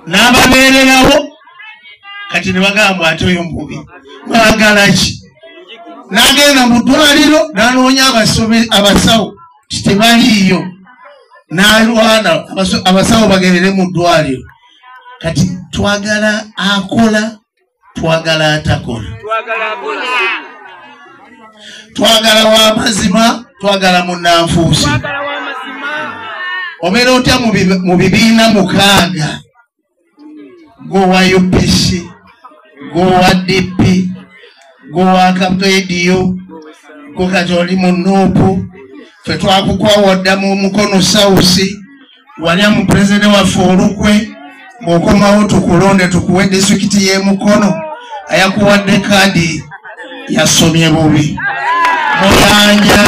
N'ababeererawo kati ne bagamba ate oyo mubi mwagala ki? N'agenda mu ddwaliro n'anoonya abasawo tebaliiyo, n'alwana abasawo bagerere mu ddwaliro. Kati twagala akola, twagala atakola, twagala w'amazima, twagala munnanfuusi. Obeera otya mu bibiina 6, gwe wa UPC, gwe wa DP, gwe wa KPDU, gwe kati oli mu NUP, ffe twakukwawadda mu Mukono South, walya mu pulezidenti waffe olukwe, bw'okomawo tukulonde tukuwe disitulikiti y'e Mukono. Ayakuwadde kaadi yasomye bubi. Muyanja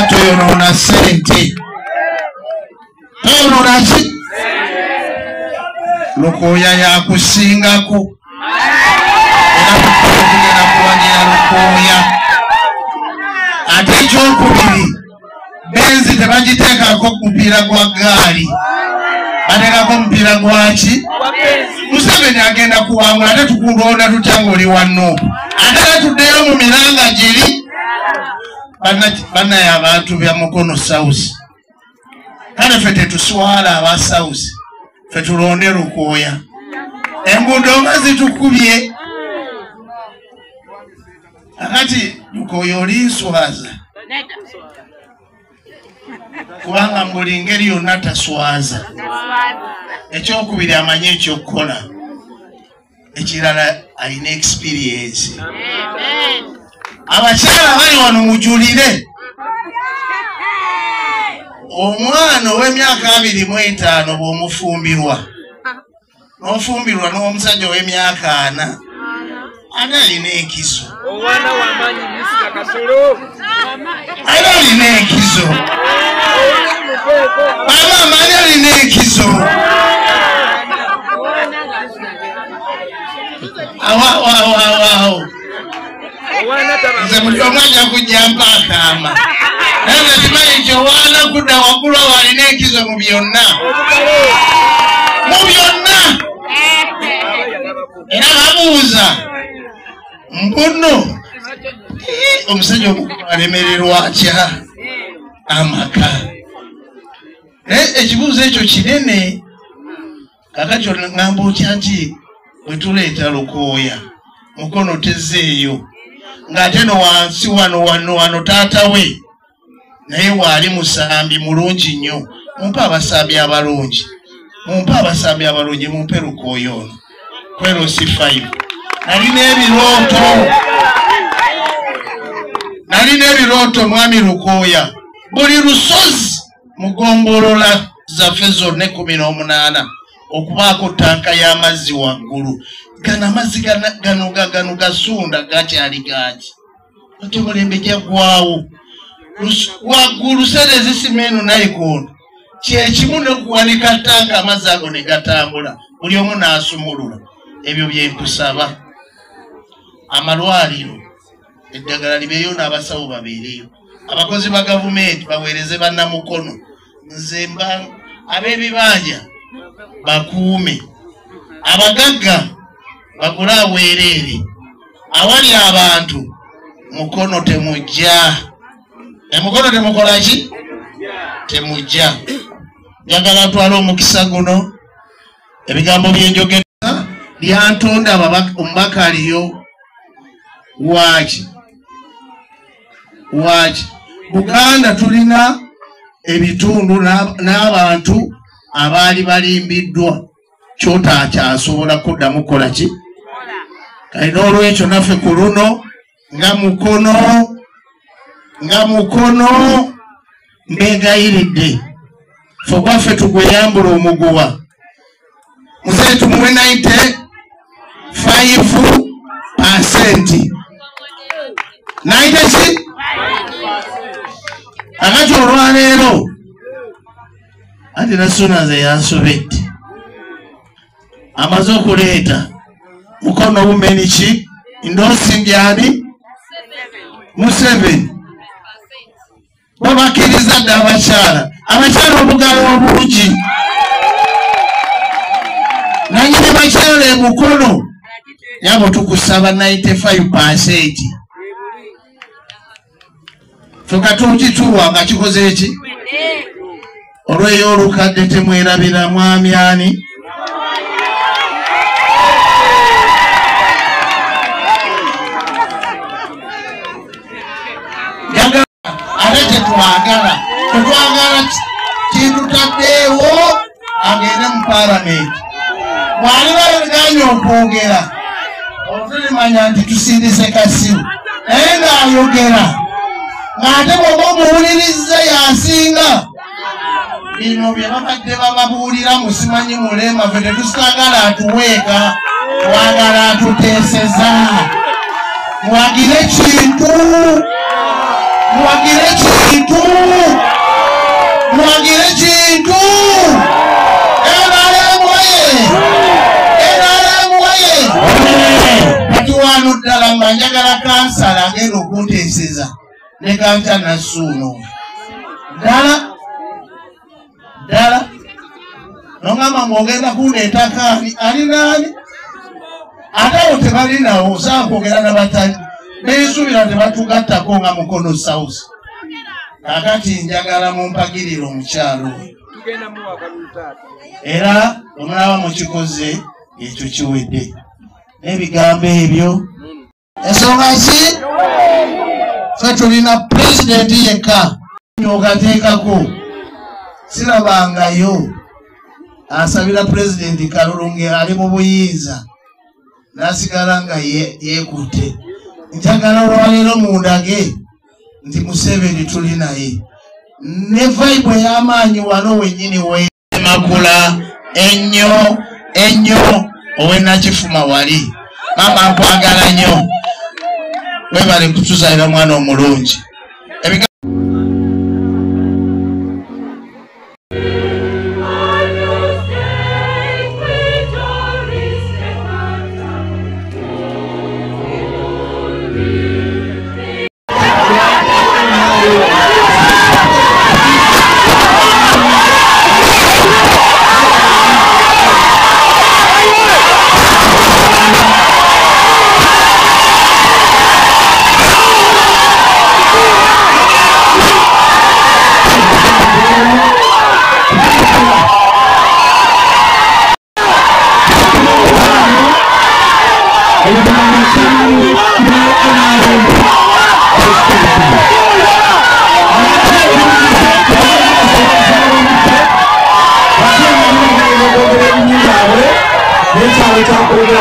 toyonoona ssente, toyonoona ki? Lukooya yakusingako, era tugenda kuwagira Lukooya. Ate ekyokubiri, benzi tebagiteekako mupiira gwa ggaali, bateekako mupiira gwaki? Museveni agenda kuwangula, ate tukulonda tutya ng'oli wa NUP? Ate era tuddeyo mu miranga giri. Bannaye abantu bya Mukono South, kale ffe tetuswala aba South, ffe tulonde Lukooya. Enguudo nga zitukubye. Akati Lukooya oli nswaza, kubanga mu buli ngeri yonna taswaza. Ekyokubiri amanyi ekyokukola, ekirala alina experience. Abakyala bali wano mujulire, omwana ow'emyaka 25 bw'omufumbirwa n'ofumbirwa n'omusajja ow'emyaka 40, ate alina enkizo. Ate alina enkizo. Bamaama ani alina enkizo? Awo nze buli omu ajja kujja mpa akaama, naye nze kimanyi nti owaana kudda waggulu awo alina enkizo mu byonna, mu byonna. Era babuuza mbuno omusajja omukulu alemererwa atya amaka? Naye ekibuuzo ekyo kinene. Kakati ŋŋamba otya nti bwe tuleeta Lukooya Mukono tezzeeyo, ng'ate no wansi wano wano wano taata we naye waali musambi mulungi nnyo. Mumpe abasambi abalungi, mumpe abasambi abalungi, mumpe Lukooya ono kwerosi 5. Nalina ebirooto, nalina ebirooto mwami Lukooya. Buli lusozi mu ggombolola zaffe zonna 18 okubaako ttanka y'amazzi waggulu. Gano amazzi gano gano gasunda gakyali gangi, ate omulembe gyaggwawo. Waggulu sente zisima eno nayikondo kyekimu n'okuwanika ttanka, amazzi ago ne gatambula, buli omu n'asumulula. Ebyo bye nkusaba. Amalwaliro eddagala libeeyo n'abasawo babeereyo, abakozi ba gavumenti baweereze bannamukono, nze mba ab'ebibanja bakuume, abagagga bagule aweereere, awali abantu Mukono temujja. Emukono temukola ki? Temujja. Njagala ntwale omukisa guno, ebigambo byenjogera lyantonda omubaka aliyo waaki waaki. Buganda tulina ebitundu n'abantu abaali balimbiddwa, kyotakyasobola kuddamu kukola ki? Kale n'olwekyo naffe ku luno nga Mukono mbeegayiridde, ffe ogwaffe tugweyambula omuguwa. Muzeeyi tumuwe 95%. 90 ki? Akati olwaleero anti Nassuna nze yansobedde, amaze okuleeta Mukono Women ki endorsing ani? Museveni. Babakkiriza dda abakyala, abakyala obugalo obungi. Bw'otutwala e Mukono nyabo tukusaba 95%. Ffe tukituwa nga kikoze eki? Olweyo olukadde temwerabira mwami ani? Ate tetwagala, tetwagala kitutaddeewo agende mu paalamenti. Bw'aliba yaganye okwogera, otulimanya nti tusindise kasiru, naye ng'ayogera ng'ate bw'oba omuwulirizza y'asinga. Bino bye babadde bababuulira musimanyi mulema, ffe tetusagala atuweeka, twagala atuteeseza. Muwagire Kintu, muwagire Kintu, muwagire Kintu. NRM oye! NRM oye! Kati wano ddala nga njagala kansala agenda okunteeseza ne Kanca Nassuuno. Ddala ddala nongamba ng'ogenda kundeetako ani? Ali naani? Ate abo tebalinawo, osaba kwogera na batali bensuubira tebatugattako nga Mukono South. Kaakati njagala mumpagirire omukyalo oyo, era bwe mukikoze ekyo kiwedde n'ebigambo ebyo. Ensonga ki? Ffe tulina pulezidenti yekka okateekako sirabangayo asabira pulezidenti kalulu ng'ali mu buyinza n'asigala nga yeekutte. Njagala olwaleero mundage nti Museveni tuli naye ne vibe ey'amaanyi wano wennyini wemakula ennyo ennyo ow'ennakifuma wali. Maama nkwagala nnyo, webale kutuzaalira mwana omulungi.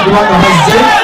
Kubanga bazze.